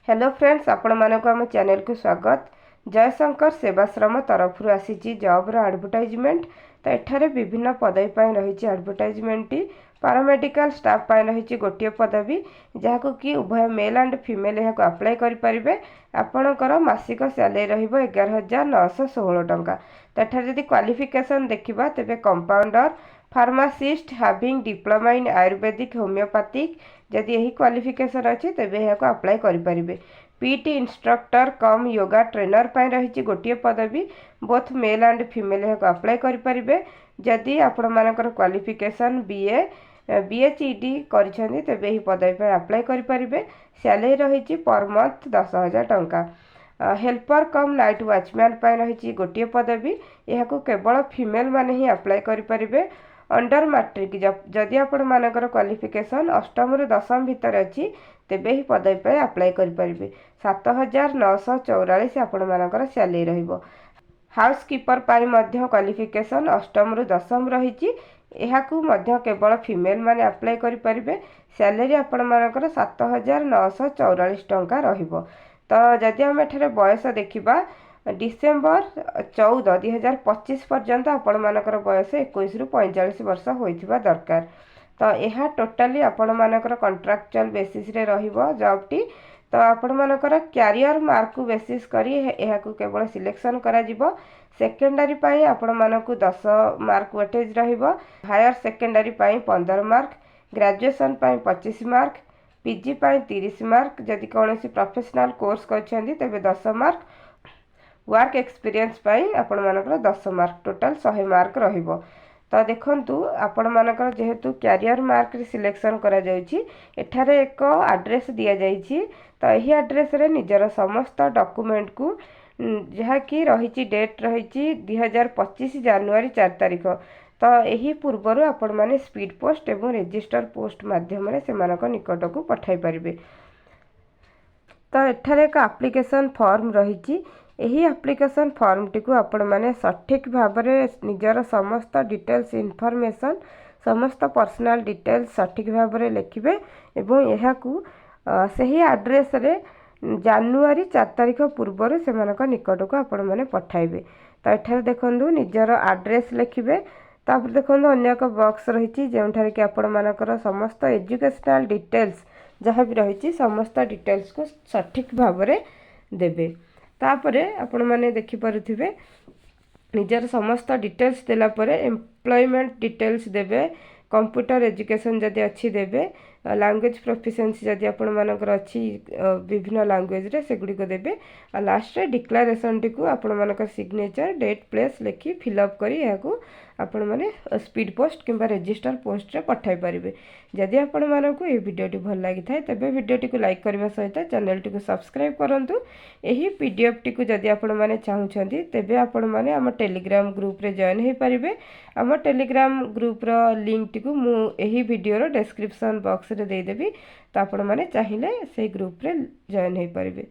Hello friends, ଆପଣମାନଙ୍କୁ ଆମ ଚ୍ୟାନେଲକୁ ସ୍ୱାଗତ। ଜୟଶଙ୍କର ସେବାଶ୍ରମ ତରଫରୁ ଆସିଛି ଜବ୍ର ଆଡ଼ଭର୍ଟାଇଜମେଣ୍ଟ। ତ ଏଠାରେ ବିଭିନ୍ନ ପଦବୀ ପାଇଁ ରହିଛି ଆଡ଼ଭର୍ଟାଇଜମେଣ୍ଟଟି। ପାରାମେଡ଼ିକାଲ ଷ୍ଟାଫ୍ ପାଇଁ ରହିଛି ଗୋଟିଏ ପଦବୀ, ଯାହାକୁ କି ଉଭୟ ମେଲ୍ ଆଣ୍ଡ ଫିମେଲ୍ ଏହାକୁ ଆପ୍ଲାଏ କରିପାରିବେ। ଆପଣଙ୍କର ମାସିକ ସ୍ୟାଲେରୀ ରହିବ 11,916 ଟଙ୍କା। ତ ଏଠାରେ ଯଦି କ୍ୱାଲିଫିକେସନ୍ ଦେଖିବା, ତେବେ compounder, pharmacist having diploma in Ayurvedic, homeopathic, ଯଦି ଏହି କ୍ୱାଲିଫିକେସନ୍ ଅଛି, ତେବେ ଏହାକୁ ଆପ୍ଲାଏ କରିପାରିବେ। PT instructor cum yoga trainer ପାଇଁ ରହିଛି ଗୋଟିଏ ପଦବୀ। ବୋଥ୍ ମେଲ୍ ଆଣ୍ଡ ଫିମେଲ୍ ଏହାକୁ ଆପ୍ଲାଏ କରିପାରିବେ। ଯଦି ଆପଣମାନଙ୍କର କ୍ୱାଲିଫିକେସନ୍ ବିଏ, ବିଏଚ୍ଇଡି କରିଛନ୍ତି, ତେବେ ଏହି ପଦବୀ ପାଇଁ ଆପ୍ଲାଏ କରିପାରିବେ। ସ୍ୟାଲେରୀ ରହିଛି ପର୍ ମନ୍ଥ 10,000 ଟଙ୍କା। ହେଲ୍ପର କମ୍ ନାଇଟ୍ ୱାଚମ୍ୟାନ୍ ପାଇଁ ରହିଛି ଗୋଟିଏ ପଦବୀ। ଏହାକୁ କେବଳ ଫିମେଲ୍ ମାନେ ହିଁ ଆପ୍ଲାଏ କରିପାରିବେ। ଅଣ୍ଡର ମାଟ୍ରିକ, ଯଦି ଆପଣମାନଙ୍କର କ୍ୱାଲିଫିକେସନ୍ ଅଷ୍ଟମରୁ ଦଶମ ଭିତରେ ଅଛି, ତେବେ ଏହି ପଦବୀ ପାଇଁ ଆପ୍ଲାଏ କରିପାରିବେ। 7,944 ଆପଣମାନଙ୍କର ସ୍ୟାଲେରୀ ରହିବ। ହାଉସ୍ କିପର ପାଇଁ ମଧ୍ୟ କ୍ୱାଲିଫିକେସନ୍ ଅଷ୍ଟମରୁ ଦଶମ ରହିଛି। ଏହାକୁ ମଧ୍ୟ କେବଳ ଫିମେଲ୍ ମାନେ ଆପ୍ଲାଏ କରିପାରିବେ। ସ୍ୟାଲେରୀ ଆପଣମାନଙ୍କର 7,944 ଟଙ୍କା ରହିବ। ତ ଯଦି ଆମେ ଏଠାରେ ବୟସ ଦେଖିବା, ଡିସେମ୍ବର 14, 2025 ପର୍ଯ୍ୟନ୍ତ ଆପଣମାନଙ୍କର ବୟସ 21ରୁ 45 ବର୍ଷ ହୋଇଥିବା ଦରକାର। ତ ଏହା ଟୋଟାଲି ଆପଣମାନଙ୍କର କଣ୍ଟ୍ରାକ୍ଚୁଆଲ୍ ବେସିସ୍ରେ ରହିବ ଜବ୍ଟି। ତ ଆପଣମାନଙ୍କର କ୍ୟାରିୟର ମାର୍କକୁ ବେସିସ୍ କରି ଏହାକୁ କେବଳ ସିଲେକ୍ସନ୍ କରାଯିବ। ସେକେଣ୍ଡାରୀ ପାଇଁ ଆପଣମାନଙ୍କୁ 10 ମାର୍କ ୱେଟେଜ୍ ରହିବ, ହାୟର ସେକେଣ୍ଡାରୀ ପାଇଁ 15 ମାର୍କ, ଗ୍ରାଜୁଏସନ୍ ପାଇଁ 25 ମାର୍କ, ପିଜି ପାଇଁ 30 ମାର୍କ, ଯଦି କୌଣସି ପ୍ରଫେସନାଲ୍ କୋର୍ସ କରିଛନ୍ତି ତେବେ 10 ମାର୍କ, ୱାର୍କ ଏକ୍ସପିରିଏନ୍ସ ପାଇଁ ଆପଣମାନଙ୍କର 10 ମାର୍କ, ଟୋଟାଲ୍ 100 ମାର୍କ ରହିବ। ତ ଦେଖନ୍ତୁ, ଆପଣମାନଙ୍କର ଯେହେତୁ କ୍ୟାରିୟର ମାର୍କରେ ସିଲେକ୍ସନ୍ କରାଯାଉଛି, ଏଠାରେ ଏକ ଆଡ୍ରେସ୍ ଦିଆଯାଇଛି। ତ ଏହି ଆଡ୍ରେସ୍ରେ ନିଜର ସମସ୍ତ ଡକୁମେଣ୍ଟକୁ, ଯାହାକି ରହିଛି, ଡେଟ୍ ରହିଛି 2025 ଜାନୁଆରୀ 4 ତାରିଖ, ତ ଏହି ପୂର୍ବରୁ ଆପଣମାନେ ସ୍ପିଡ୍ ପୋଷ୍ଟ ଏବଂ ରେଜିଷ୍ଟର ପୋଷ୍ଟ ମାଧ୍ୟମରେ ସେମାନଙ୍କ ନିକଟକୁ ପଠାଇ ପାରିବେ। ତ ଏଠାରେ ଏକ ଆପ୍ଲିକେସନ୍ ଫର୍ମ ରହିଛି। ଏହି ଆପ୍ଲିକେସନ୍ ଫର୍ମଟିକୁ ଆପଣମାନେ ସଠିକ୍ ଭାବରେ ନିଜର ସମସ୍ତ ଡିଟେଲ୍ସ, ଇନଫର୍ମେସନ୍, ସମସ୍ତ ପର୍ସନାଲ୍ ଡିଟେଲ୍ସ ସଠିକ୍ ଭାବରେ ଲେଖିବେ ଏବଂ ଏହାକୁ ସେହି ଆଡ୍ରେସ୍ରେ ଜାନୁଆରୀ 4 ତାରିଖ ପୂର୍ବରୁ ସେମାନଙ୍କ ନିକଟକୁ ଆପଣମାନେ ପଠାଇବେ। ତ ଏଠାରେ ଦେଖନ୍ତୁ, ନିଜର ଆଡ୍ରେସ୍ ଲେଖିବେ। ତାପରେ ଦେଖନ୍ତୁ, ଅନ୍ୟ ଏକ ବକ୍ସ ରହିଛି, ଯେଉଁଠାରେ କି ଆପଣମାନଙ୍କର ସମସ୍ତ ଏଜୁକେସନାଲ୍ ଡିଟେଲ୍ସ ଯାହା ବି ରହିଛି, ସମସ୍ତ ଡିଟେଲ୍ସକୁ ସଠିକ୍ ଭାବରେ ଦେବେ। ତାପରେ ଆପଣମାନେ ଦେଖିପାରୁଥିବେ, ନିଜର ସମସ୍ତ ଡିଟେଲ୍ସ ଦେଲା ପରେ ଏମ୍ପ୍ଲୟମେଣ୍ଟ ଡିଟେଲ୍ସ ଦେବେ, କମ୍ପ୍ୟୁଟର ଏଜୁକେସନ୍ ଯଦି ଅଛି ଦେବେ, ଲାଙ୍ଗୁଏଜ୍ ପ୍ରଫିସିଏନ୍ସି ଯଦି ଆପଣମାନଙ୍କର ଅଛି ବିଭିନ୍ନ ଲାଙ୍ଗୁଏଜରେ, ସେଗୁଡ଼ିକ ଦେବେ। ଆଉ ଲାଷ୍ଟରେ ଡିକ୍ଲାରେସନ୍ଟିକୁ ଆପଣମାନଙ୍କର ସିଗ୍ନେଚର, ଡେଟ୍, ପ୍ଲେସ୍ ଲେଖି ଫିଲ୍ଅପ୍ କରି ଏହାକୁ ଆପଣମାନେ ସ୍ପିଡ୍ ପୋଷ୍ଟ କିମ୍ବା ରେଜିଷ୍ଟର ପୋଷ୍ଟରେ ପଠାଇ ପାରିବେ। ଯଦି ଆପଣମାନଙ୍କୁ ଏହି ଭିଡ଼ିଓଟି ଭଲ ଲାଗିଥାଏ, ତେବେ ଭିଡ଼ିଓଟିକୁ ଲାଇକ୍ କରିବା ସହିତ ଚ୍ୟାନେଲଟିକୁ ସବସ୍କ୍ରାଇବ୍ କରନ୍ତୁ। ଏହି ପିଡିଏଫ୍ଟିକୁ ଯଦି ଆପଣମାନେ ଚାହୁଁଛନ୍ତି, ତେବେ ଆପଣମାନେ ଆମ ଟେଲିଗ୍ରାମ ଗ୍ରୁପରେ ଜଏନ୍ ହୋଇପାରିବେ। ଆମ ଟେଲିଗ୍ରାମ ଗ୍ରୁପର ଲିଙ୍କଟିକୁ ମୁଁ ଏହି ଭିଡ଼ିଓର ଡେସ୍କ୍ରିପସନ୍ ବକ୍ସରେ ଦେଇଦେବି। ତ ଆପଣମାନେ ଚାହିଁଲେ ସେଇ ଗ୍ରୁପରେ ଜଏନ୍ ହୋଇପାରିବେ।